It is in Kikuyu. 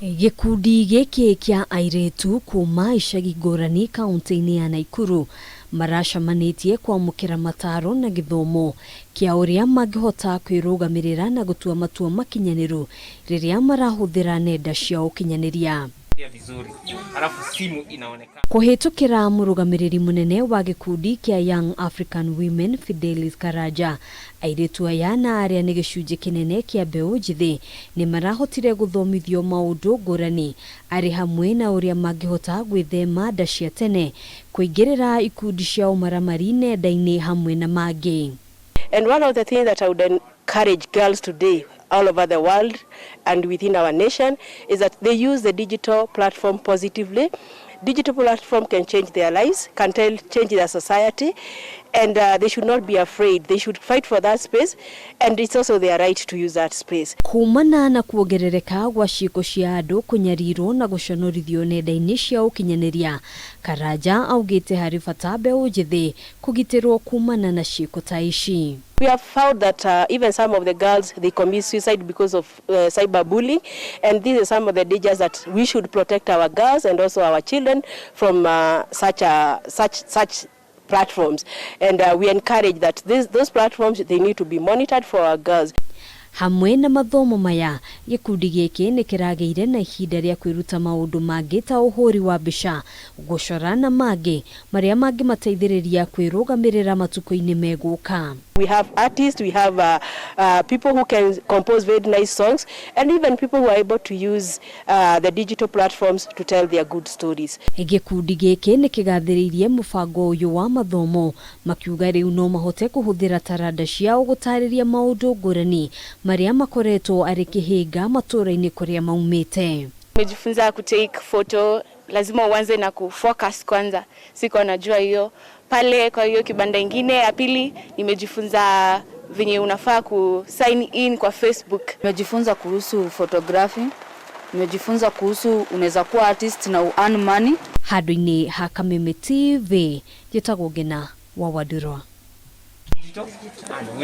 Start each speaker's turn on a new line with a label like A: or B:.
A: Gĩkundi gĩkĩ kĩa airĩtu kuma icagi ngũrani kaunti-inĩ ya Naikuru maracemanĩtie kwamũkĩra mataro na gĩthomo kĩa ũrĩa mangĩhota kwĩrũgamĩrĩra na gũtua matua makinyanĩru rĩrĩa marahũthĩra nenda cia ũkinyanĩria.
B: Vizuri. Alafu simu inaonekana.
A: Kũhĩtũkĩra mũrũgamĩrĩri mũnene wa gĩkundi kĩa Young African Women, Fidelis Karanja, airĩtu aya na arĩa nĩ gĩcunjĩ kĩnene kĩa mbeũ njĩthĩ nĩ marahotire gũthomithio maũndũ ngũrani arĩ hamwe na ũrĩa mangĩhota gwĩthema nda cia tene, kũingĩrĩra ikundi cia ũmaramari nenda-inĩ hamwe na mangĩ.
C: And one of the things that I would encourage girls today all over the world and within our nation is that they use the digital platform positively. Digital platform can change their lives, can change their society, and they should not be afraid. They should fight for that space, and it's also their right to use that space.
A: Kumana na kuongerereka gwa ciĩko cia andũ kũnyarirwo na gũconorithio nenda-inĩ cia ũkinyanĩria, Karanja augĩte harĩ bata mbeũ njĩthĩ kũgitĩrwo kumana na ciĩko ta ici.
C: We have found that even some of the girls, they commit suicide because of cyberbullying, and these are some of the dangers that we should protect our girls and also our children from such, such, such platforms. And we encourage that those platforms, they need to be monitored for our girls.
A: Hamwe na mathomo maya, gĩkundi gĩkĩ nĩ kĩragĩire na ihinda rĩa kwĩruta maũndũ mangĩ ta ũhũri wa mbica, gũcora na mangĩ marĩa mangĩmateithĩrĩria kwĩrũgamĩrĩra matukũ-inĩ megũka.
C: We have artists, we have people who can compose very nice songs, and even people who are able to use the digital platforms to tell their good stories.
A: Gĩkundi gĩkĩ nĩ kĩgathĩrĩirie mũbango ũyũ wa mathomo makiuga rĩu no mahote kũhũthĩra taranda ciao gũtarĩria maũndũ ngũrani marĩa makoretwo arĩ kĩhĩnga matũũra-inĩ kũrĩa maumĩte.
D: Nimejifunza kutake photo, lazima uanze na kufocus kwanza, sikuwa najua hiyo pale. Kwa hiyo kibanda ingine ya pili nimejifunza venye unafaa ku sign in kwa Facebook.
E: Nimejifunza kuhusu photography, nimejifunza kuhusu unaweza kuwa artist na earn money.
A: Handũ-inĩ ha Kameme TV, njĩtagwo Ngina wa Wandurwa.
B: Digital and